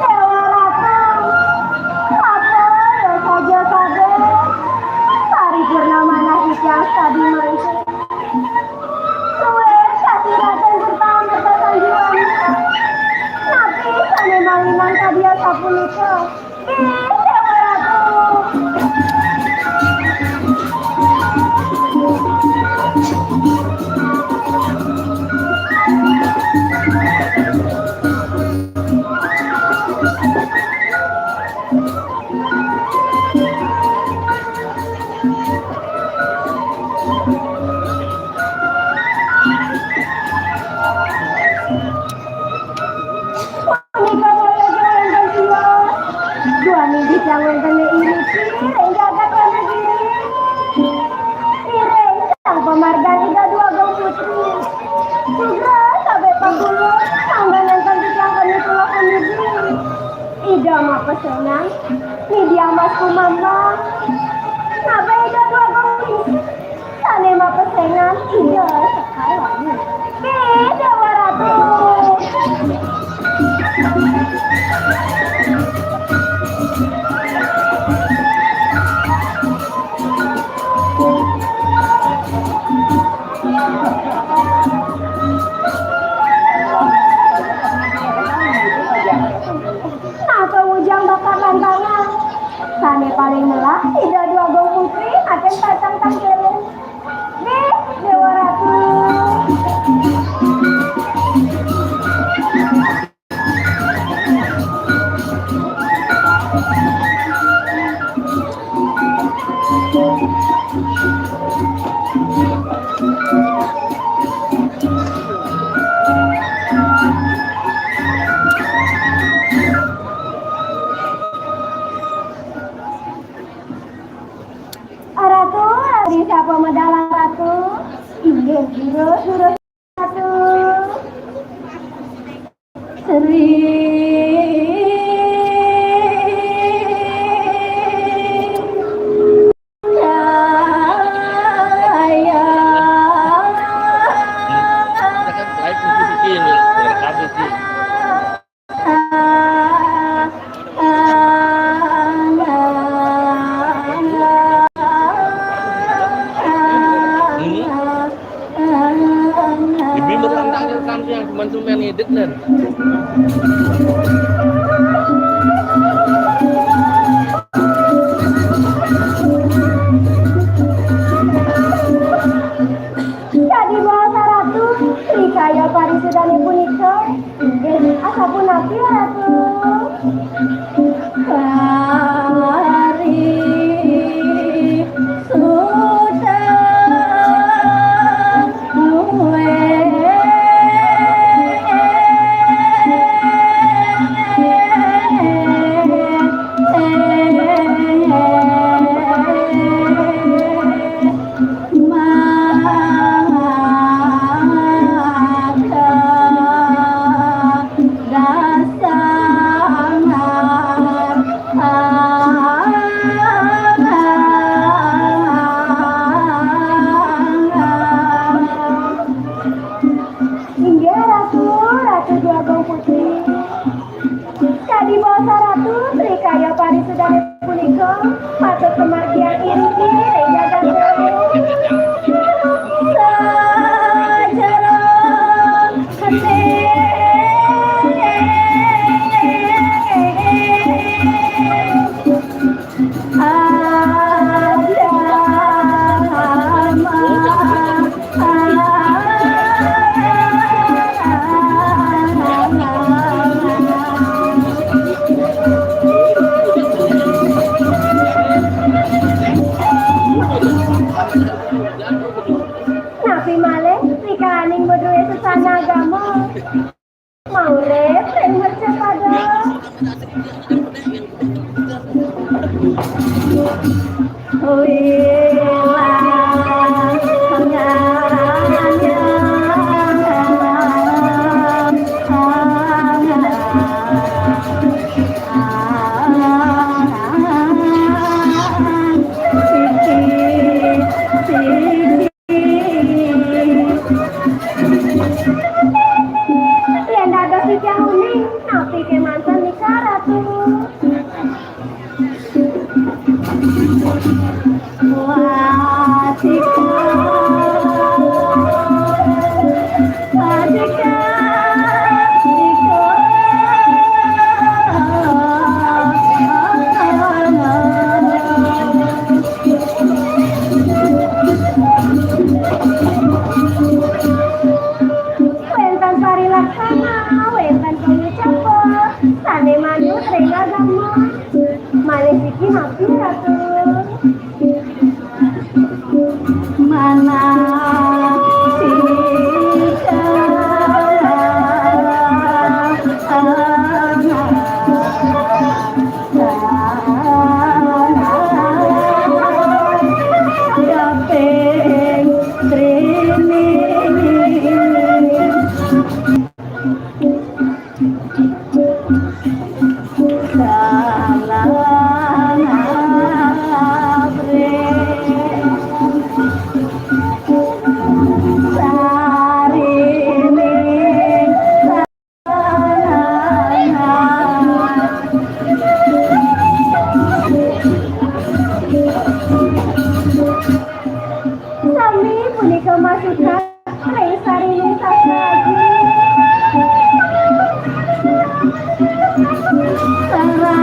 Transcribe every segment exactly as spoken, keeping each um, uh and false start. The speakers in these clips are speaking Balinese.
Déwa Ratu, apa ya saja kabéh? Paripurna manah titiang sakadi mangkin. Luwih kasih Radén Purba Amerta Sanjiwani. Napi sané mawinan kadi asapunika? Ih, Déwa Ratu. Punika boya wénten sios. Duaning titiang wénten iriki ring jagat Wonogiri. Ngiring sang pamargian Ida Dwagung Putri. Sugra sabé pakulun, mangda nénten titiang keni tulah puniki. Ida mapesengan, Nidi Amas Kumambang. Napa Ida Dwagung Putri? Sané mapesengan Ida Sekar Wangi. Ih, Déwa Ratu. Nah, kawujang bakat lantangan. Sané paling melah, Ida Dwagung Putri, aten pacang tangkilin. Nih, Déwa Ratu. Ratu, Ratu, siapa medalang Ratu? Inggih, jurus, jurus Ratu. Sri Jaya. Kita kan live di sini, ngerekam di sini. Ibi merantang rekam yang cuma cuma ngedit nen. Rembet cepada. Yén dados titiang uning, napi kémanten nika, Ratu? Wasika, wasika, iko. Wénten parilaksana, wénten pangucapan, sané manut ring agama. Malih siki napi, Ratu? Manasika. Kaping trining. Salah abri. Sarining. Sami punika masukan ring sarining sastra aji. Sareng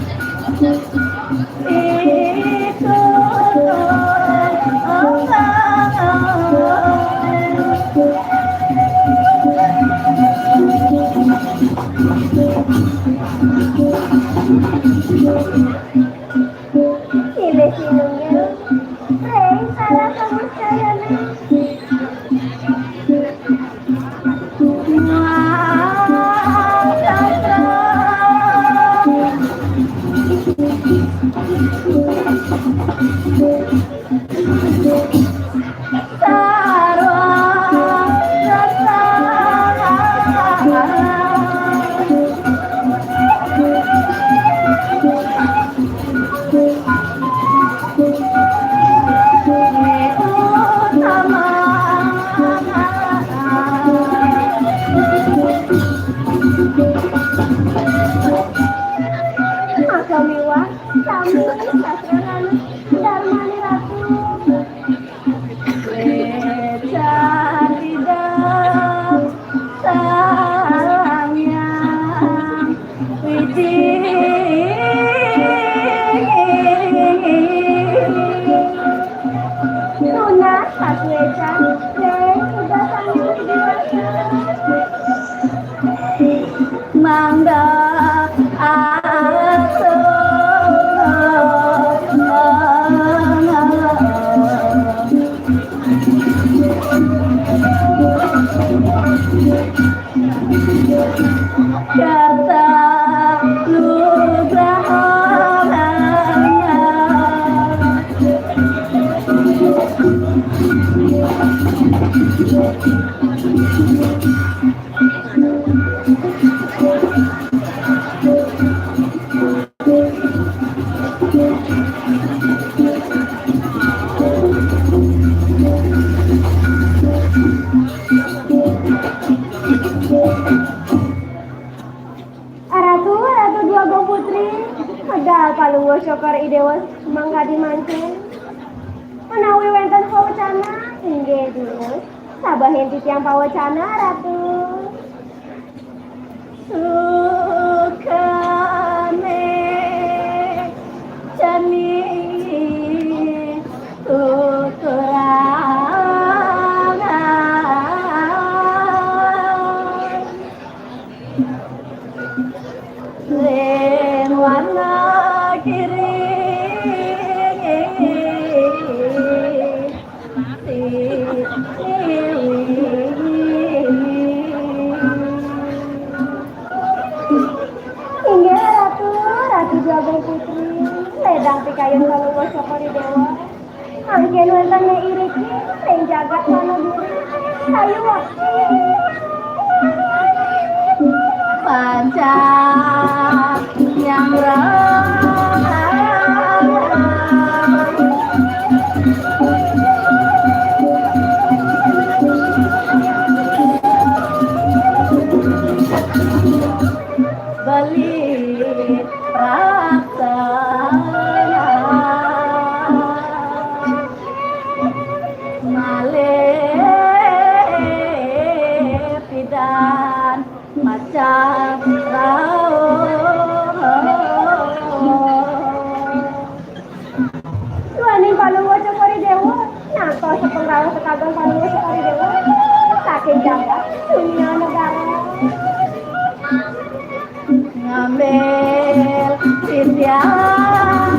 Samosaya. Silih sinunggil ring salah kamustayané. Maka miwah sami sastra nganut darmané Ratu. Wecak Ida Sang Hyang Widi. Nunas patuwecang ring Ida Sang Hyang Widi Wasa. Mangda atur. Karta nugraha. Aratu, Aratu Déwa Agung Putri, medal Palungguh Cokor I Déwa mangkadi mangkin. Menawi wénten pawecana, inggih durus. Sabahin titiang pawecana, Ratu. Sukané jani tuturangan. Ring Inggih Ratu, Ratu Déwa Putri, lédang pikayun Palungguh Cokor I Déwa. Mangkin wénten Nyai Riki ring jagat Wonogiri. Ayu wakti. Pacang nyamrang. Beli raksana malih pidan macam rauh. Duaning Palungguh Cokor I Déwa, nyantos sapengrauh sekagan Palungguh Cokor I Déwa, saking jagat dunia negara. Ngambil titiang.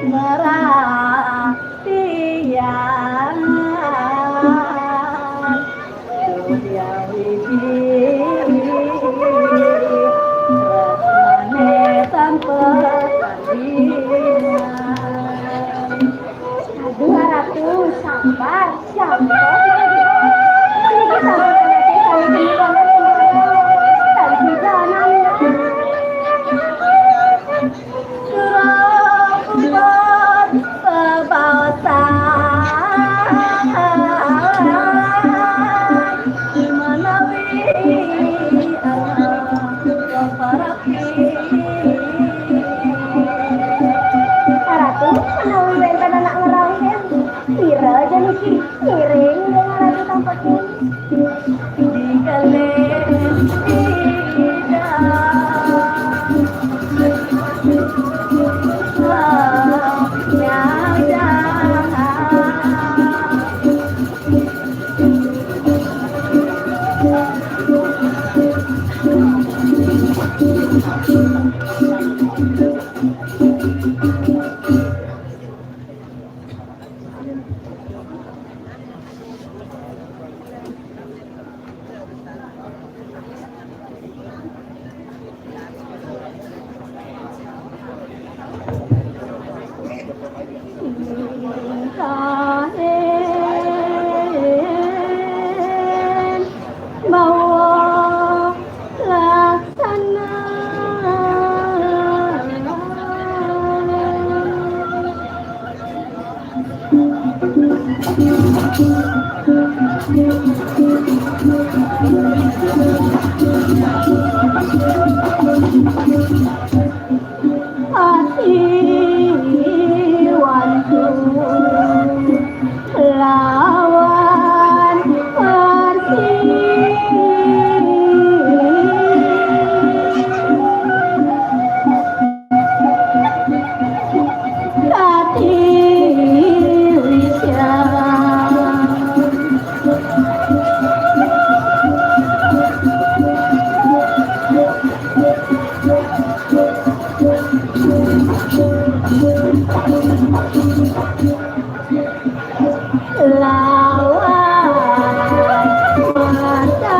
Merah tiang, tiang widi, rasane tanpa tandingan. Aduh, Ratu, sabar, sabar. Puniki sampun anake sami geni banget, Ratu. Sami sida ananda. Surah Kubon bebaosan manawi anak Ratu, menawi wénten anak ngrauhin, sira ja niki ngiring ring Ratu Tampakun. Kahen mawa laksana. Pati wantu lawan Persi. Kati Wisya. Lawan mata.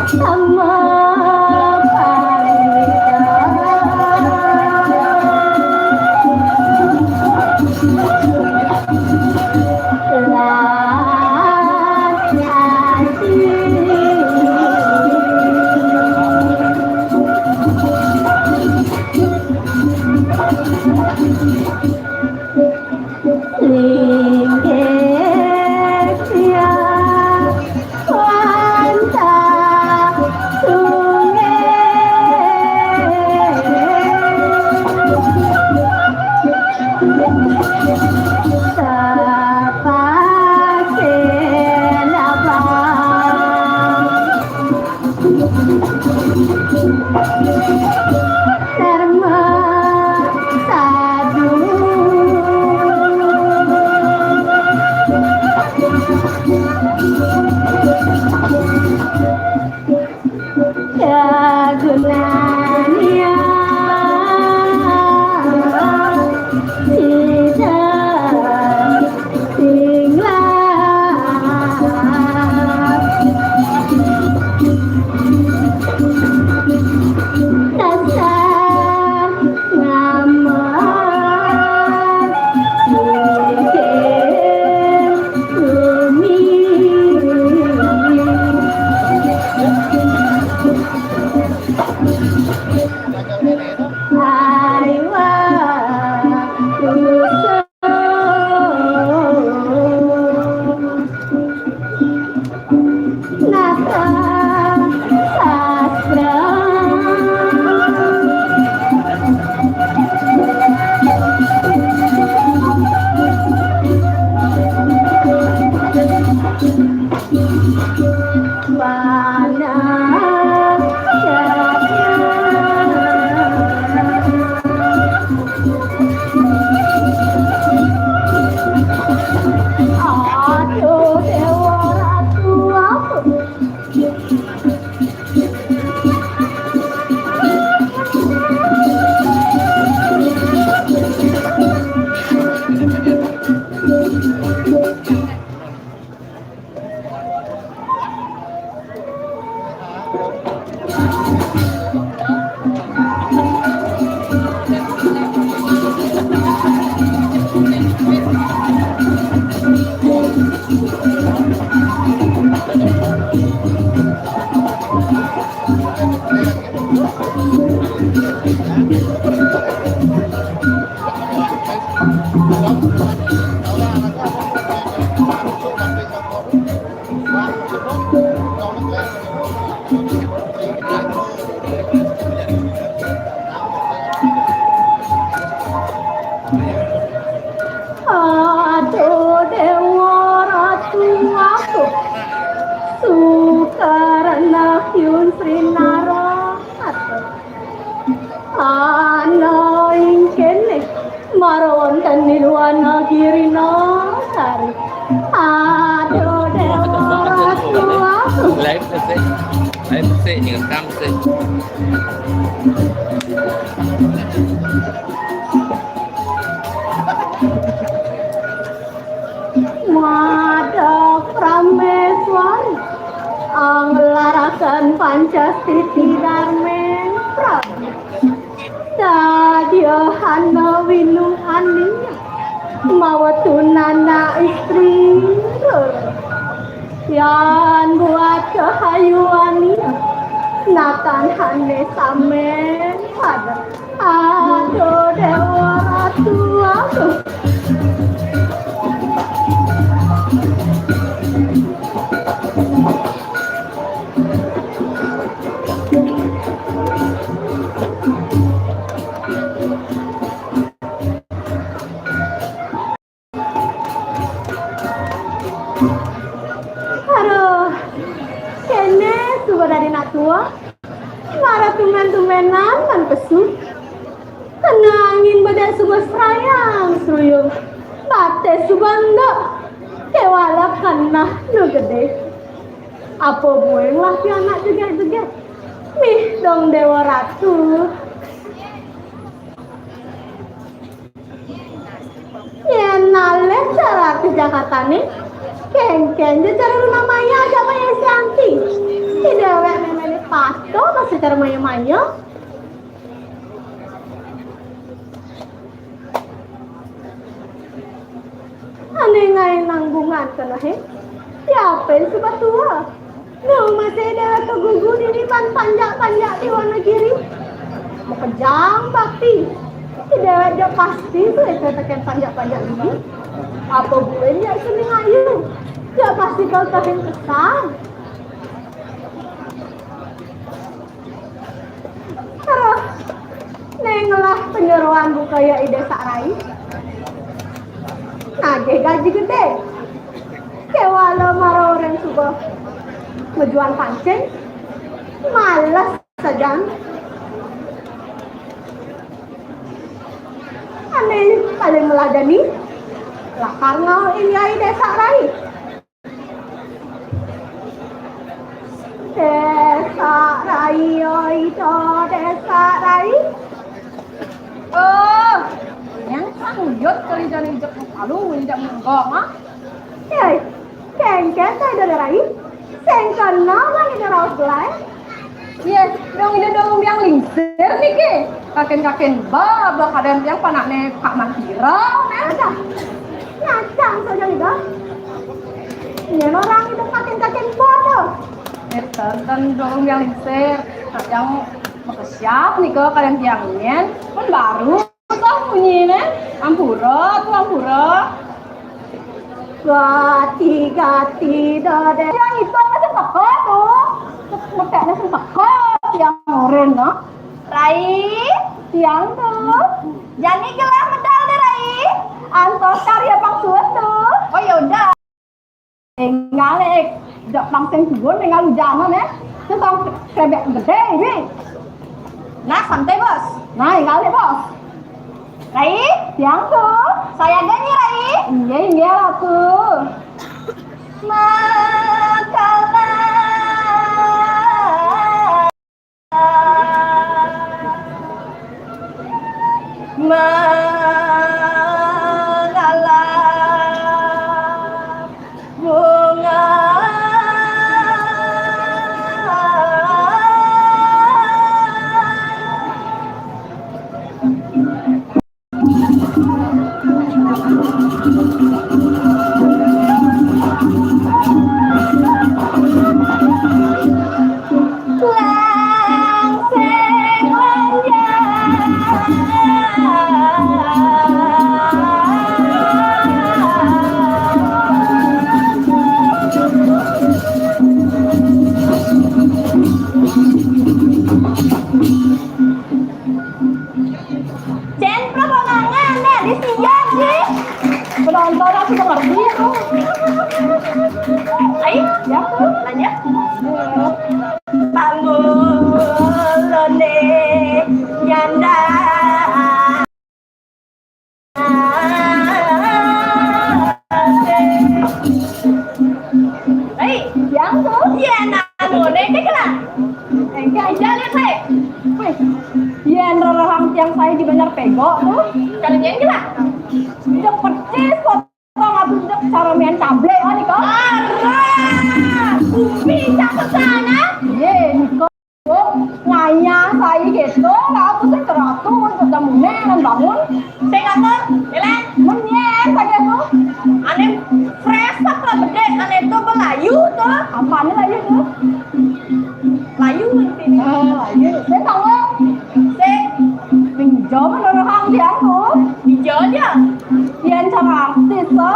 Sama Dharma sadhu. Kagunannya sida sing Aduh, Dewa Ratu aku. Sukarna Hyun Sri Nara. Aduh. Ana ing kene mara wonten Nirwana Girina Sari. Aduh, Dewa Ratu aku. Live sih. Live sih, ngerekam sih. Madak Prameswari, anglaraken Pancastiti Darmen Prabu. Dadya hana winung aniya, mawa tunana istri roro. Yan buat kahayuaniya, natan hane samen pada. Aduh, Dewa Ratu, aduh. Aduh, kene suba dadi nak tua, mara tumen-tumenan lan pesu. Kena angin bedek suba serayang seruyung, bates suba endek, kewala keneh nu gede. Apa buin lah pianak jegek-jegek. Mih dong Dewa Ratu. Yen nalih cara ke Jakartane, kenken ja cara Luna Maya ajak Maya Sianti. Ti dewek memene patuh masa cara maya-maya. Ane ngae nanggungan kena he. Yapen suba tua. Duh, masih dewek kegugu dini ban panjak-panjak di Wonogiri. Makejang bakti. Ti dewek ja pasti tu ete teken panjak-panjak dini. Apa buin ja seni ngayu. Ja pasti kal kahin kesan. Terus, ne ngelah penyeroan buka ya Ida Sarai. Nagih gaji gede. Kewala mara orang suba mejuan pancing. Males sajan. Ane paling meladani, lakar ngau inyai Désak Rai. Désak Rai, oi, to Désak Rai. Oh, yang sanggup kali jani jek malu, tidak menggong, ah. Yai, kéngkén ta Ida Rai? Sing kena bang Ida raos gelai. Yé, dong Ida dong biang lingsir niki. Kaken-kaken ba, ba kadén tiang panakné Pak Mantira, né. Ada. Ngacang saja Ida. Nyén orang Ida kaken-kaken ba to. Éh, ten, ten dong biang lingsir. Kadén makesiab nika kadén tiang nyén. Pun baru. Kok bunyiné? Ampura, tu ampura. Gati-gati dodé. Tiang itu masih teko tu. Metekné sing teko tiang oren, no. Rai, tiang tu. Jani gelah medal deh, Rai. Antos karya pang suwet tu. Oh, ya udah. Énggal, éh, jak pang sing suwun, énggal ujanan, éh. Terus pang krébék gedé, ini. Nah, santai, Bos. Nah, énggal, Bos. Rai? Tiang tu. Saya gé nyi, Rai. Inggih, inggih, Ratu. Makalah. Mengalah bunga. Cén perkembangan, nah, di sini sih. Penonton aku udah ngerti itu. Ayo, ya, lanjut. Pamulone nyanda. Hei, yang tu? Iya, nah, boleh deh lah. Enggak, iya, lihat, hei. Wih, yén rerehang tiang saya di Banjar Pego tu. Kalau dia enggak lah. Dia percis potong abis dek cara main cablé, oh, niko. Arah, bumi cakep sana. Yé, niko. Ngayah saya gitu, lah aku sing keratu, udah muneh, kan bangun. Sing apa? Jalan. Menyén saja tu. Ané fresh apa bedé, ané tu belayu tu. Apa ané layu tu? Layu intinya. Oh, layu. Sing tahu? Sing. Pinjam ada orang dia tu. Pinjam aja. Yén cara artis to.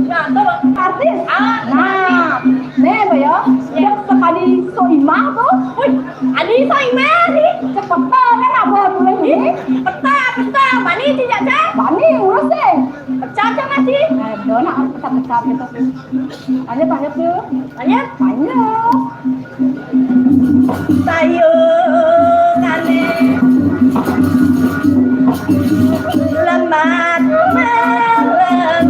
Nah, to. Artis. Ah, nah, né, Mbak, ya. Ya. Yang sekali Soimah to. Wih, adi Soimah ni. Cepetan kan abah mulai ni. Peta, peta. Mani cicak, cak? Mani, urus deh. Pecah, cak, ngaji. Aduh, nak pecah-pecah gitu. Lanjut, lanjut dulu. Lanjut. Lanjut. Sayungané lemat melengkung.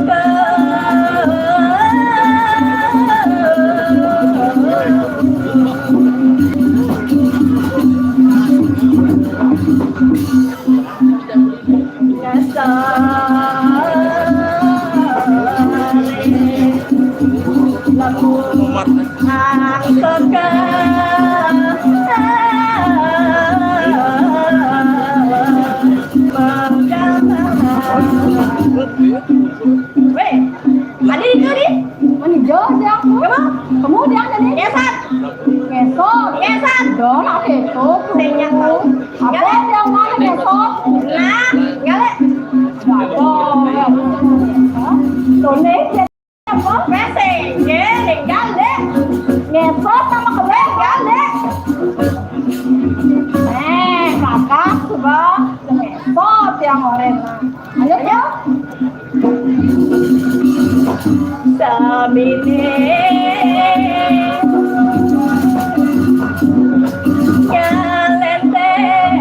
Weh, ada itu, Di. Mani jo, dia aku. Kamu? Kamu dia jadi? Ngesot. Ngesot. Ngesot. Dong, aku itu. Sing nyang tahu. Apa dia mana ngesot? Nah, galak. Apa? Tone, apa? Meseng, nggih, ninggal, Dek. Ngesot sama kebeng, nggih, Dek. Eh, kakak, coba. Ngesot yang oren. Ayo, ayo. Samine nyalenteng.